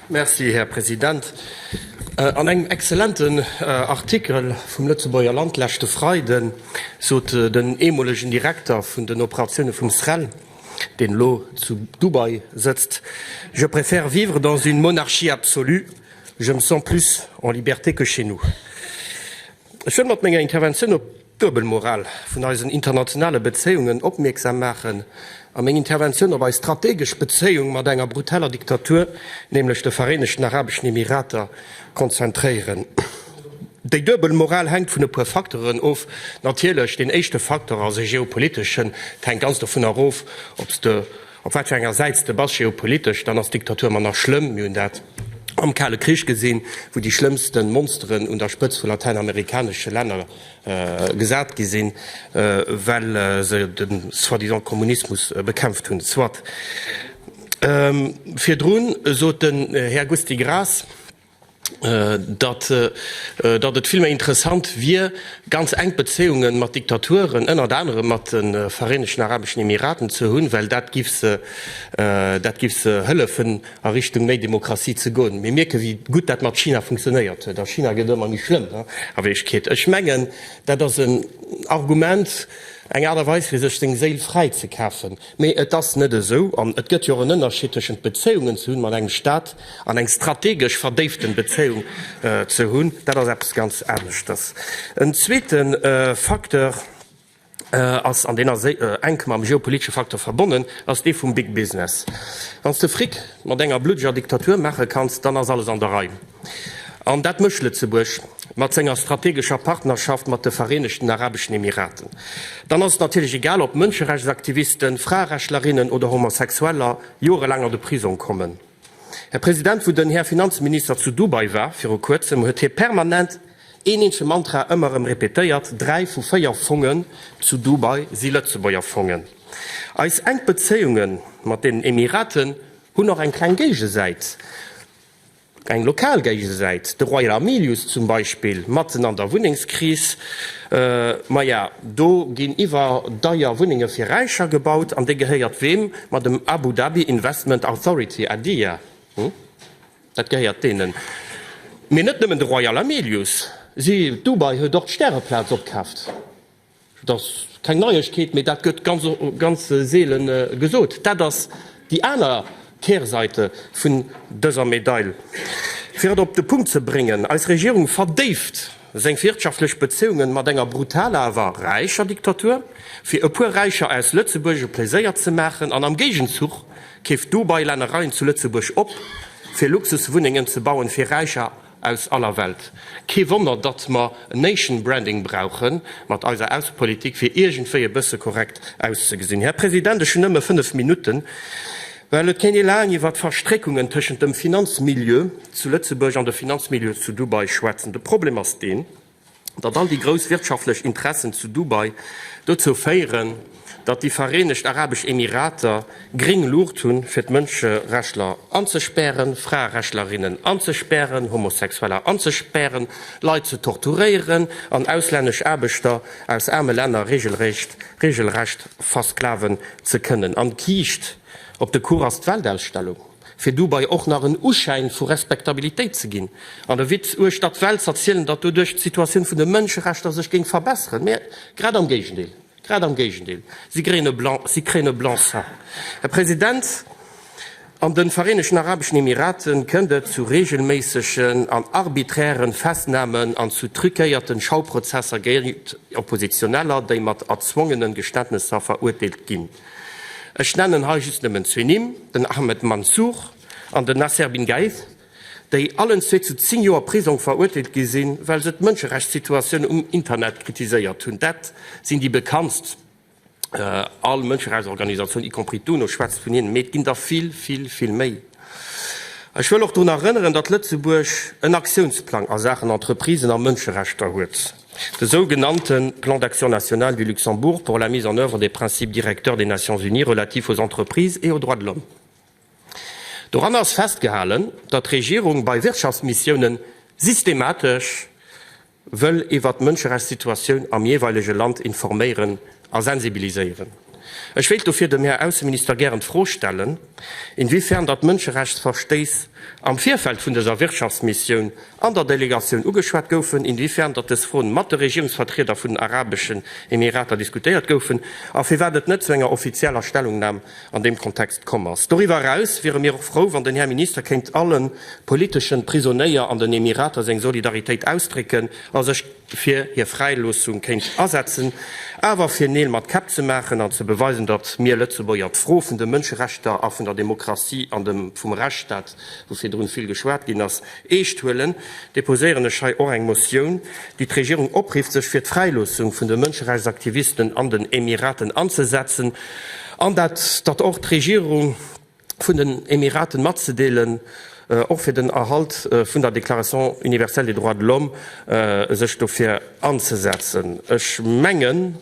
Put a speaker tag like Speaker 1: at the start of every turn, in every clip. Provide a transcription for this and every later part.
Speaker 1: Merci, Här President. An engem exzellenten Artikel vum Lëtzebuerger Land leschte Freide sot den eemolegen Direkter vun den Operatioune vum SREL, deen elo zu Dubai sëtzt, Je préfère vivre dans une monarchie absolue, je me sens plus en liberté que chez nous. Ech wëll mat menger Interventioun op d'Duebelmoral vun eisen internationale Bezéiungen opmierksam maachen a meng Interventioun op eis strategesch Bezéiung mat enger brutaler Diktatur, nämlech de Vereenegten Arabeschen Emirater, konzentréieren. Déi duebel Moral hänkt vun e puer Facteuren of. Natierlech, deen éischte Facteur ass e geopoliteschen. Et hänkt ganz dovun erof, ob s de Op wat fir enger Säit s de bass geopolitesch, dann ass d'Diktatur manner schlëmm. Mir hunn dat am Kale Krich gesinn, wou déi schlëmmste Monsteren un der Spëtz vu latäinamerikanesche Länner gesat gi sinn, well se de soi-disant Kommunismus bekämpft hunn. Soit. Virdrun sot den Här Gusty Graas, datt datt et vill méi interessant wier, ganz enk Bezéiunge mat Diktaturen, ënnert anerem mat de Vereenegten Arabeschen Emiraten ze hunn, well dat giff se dat giff se hëllefen a Richtung méi Demokratie ze goen. Mir mierke wéi gutt dat mat China funktionéiert huet, a China gëtt ëmmer méi schlëmm a Wierklechkeet. Ech mengen, dat ass en Argument, eng Aart a Weis fir sech seng Séil fräi ze kafen. Mee et ass net esou, an et gëtt jo och en Ënnerscheed tëschent Bezéiungen ze hunn mat engem Staat an eng strategesch verdéiften Bezéiung ze hunn. Dat ass eppes ganz aneschters. En zweete Facteur ass, an deen ass enk mam geopolitesche Facteur verbonnen, ass dee vum Big Business. Wann s de Fric mat enger bluddeger Diktatur maache kanns, dann ass alles an der Rei. An dat mécht Lëtzebuerg mat senger strategescher Partnerschaft mat de Vereenegten Arabeschen Emiraten. Dann ass et natierlech egal, ob Mënscherechtsaktivisten, Fraerechtlerinnen oder Homosexueller jorelaang an de Prisong kommen. Här President, wou den Här Finanzminister zu Dubai war viru kuerzem, huet hie permanent een eenzege Mantra ëmmer erëm repetéiert, Dräi vu véier Fongen zu Dubai si Lëtzebuerger Fongen. Eis enk Bezéiunge mat deenen Emiraten hunn och eng kleng Géigesäit. Eng lokal Géigesäit, de Royal Hamilius zum Beispill, matzen an der Wunnengskris. Maja, do ginn iwwerdeier Wunnenge fir Räicher gebaut, an déi gehéiert weem? Ma dem Abu Dhabi Investment Authority, ADIA. Dat gehéiert deenen. Mee net nëmmen de Royal Hamilius, si, Dubai huet och d'Stäreplaz opkaaft. Dat ass keng Neiegkeet, mee dat gëtt ganz, ganz seele gesot. Dat ass déi aner Kehrseite vun dëser Medail. Fir et op de Punkt ze bréngen, Eis Regierung verdéift seng wirtschaftlech Bezéiunge mat enger brutaler awer räicher Diktatur, fir e puer Räicher aus Lëtzebuerg e Pleséier ze maachen, an am Géigenzuch keeft Dubai Lännereien zu Lëtzebuerg op, fir Luxuswunnengen ze bauen fir Räicher aus aller Welt. Kee Wonner, datt mer en Nation Branding brauche mat eiser Aussepolitik, fir iergendwéi e bësse korrekt auszegesinn. Här President, ech hunn nëmme fënnf Minutten, well et kéint ee laang iwwert d'Verstréckungen tëschent dem Finanzmilieu zu Lëtzebuerg an de Finanzmilieu zu Dubai schwätzen. De Problem ass deen, datt all déi grouss wirtschaftlech Interessen zu Dubai dozou féieren, datt déi Vereenegt Arabesch Emirater gréng Luucht hunn, fir d'Mënscherechtler anzespären, Fraerechtlerinnen anzespären, Homosexueller anzespären, Leit ze torturéieren an auslännesch Aarbechter aus aarme Länner regelrecht regelrecht versklaven ze kënnen. An d'Kiischt op de Kuch ass d'Weltausstellung. fir Dubai och nach en Uschäin vu Respektabilitéit ze ginn an de Witz uechter d'Welt z'erzielen, datt doduerch d'Situatioun vun de Mënscherechter sech géing verbesseren. Mä grad am Géigendeel, grad am Géigendeel, si kréien e blanc, si kréien e blanc-seing. Här President, an de Vereenegten Arabeschen Emiraten kënnt et zu regelméissegen an arbiträren Festnamen an zu truquéierten Schauprozesser géint Oppositioneller, déi mat erzwongenen Geständnesser verurteelt ginn. Ech nennen hei just nëmmen zwee Nimm, den Ahmed Mansoor an den Nasser bin Ghaith, déi allen zwee zu 10 Joer Prisong verurteelt gi sinn, well se d'Mënscherechtssituatioun um Internet kritiséiert hunn. Dat sinn déi bekanntst. All Mënscherechtsorganisatioun, y compris d'UNO, schwätzt vun hinnen, mee et ginn der vill, vill, vill méi. Ech wëll och drun erënneren, datt Lëtzebuerg en Aktiounsplang a Saachen Entreprisen a Mënscherechter huet, de sougenannte Plan d'action national du Luxembourg pour la mise en œuvre des principes directeurs des Nations unies relatifs aux entreprises et aux droits de l'homme. Doran ass festgehalen, datt d'Regierung bei Wirtschaftsmissiounen systematesch wëll iwwert d'Mënscherechtssituatioun am jeeweilege Land informéieren a sensibiliséieren. Ech wéilt dofir dem Här Ausseminister gären d'Fro stellen, inwiefern datt Mënscherechtsverstéiss am Virfeld vun dëser Wirtschaftsmissioun an der Delegatioun ugeschwat goufen, inwiefern datt dës Froen mat de Regierungsvertrieder vun den Arabeschen Emirater diskutéiert goufen a firwat et net zu enger offizieller Stellungnam an deem Kontext komm ass. Doriwwer eraus wiere mir och frou, wann den Här Minister kéint alle politeschen Prisonéier an den Emirater seng Solidaritéit ausdrécken a sech fir hir Fräiloossung kéint asetzen. Awer fir Neel mat Käpp ze maachen an ze beweisen, datt mir Lëtzebuerger d'Fro vun de Mënscherechter a vun der Demokratie an dem vum Rechtsstaat, wou virdrun vill geschwat ginn ass, eescht huelen, deposéieren ech hei och eng Motioun, déi d'Regierung oprifft, sech fir d'Fräiloossung vun de Mënscherechtsaktivisten an den Emiraten anzesetzen an dat datt och d'Regierung vun den Emiraten matzedeelen, och fir den Erhalt vun der Déclaration universelle des droits de l'homme sech dofir anzesetzen. Ech mengen,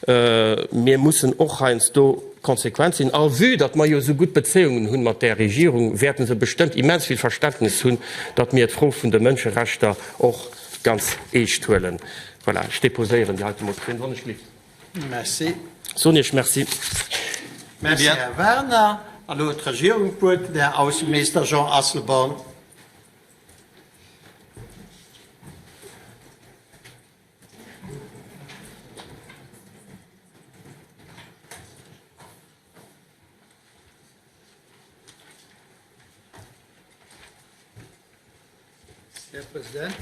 Speaker 1: mir mussen och heiansdo konsequent sinn. A vue datt mer jo esou gutt Bezéiungen hunn mat där Regierung, wäerte se bestëmmt immens vill Verständnis hunn, datt mir d'Fro vun de Mënscherechter och ganz eescht huelen. Voilà, ech déposéieren déi heite Motioun, wann ech lift.
Speaker 2: Merci.
Speaker 1: Soen Iech Merci.
Speaker 2: Merci, Här Werner. An elo huet d'Regierung d'Wuert, den Här Ausseminister Jean Asselborn. Här President.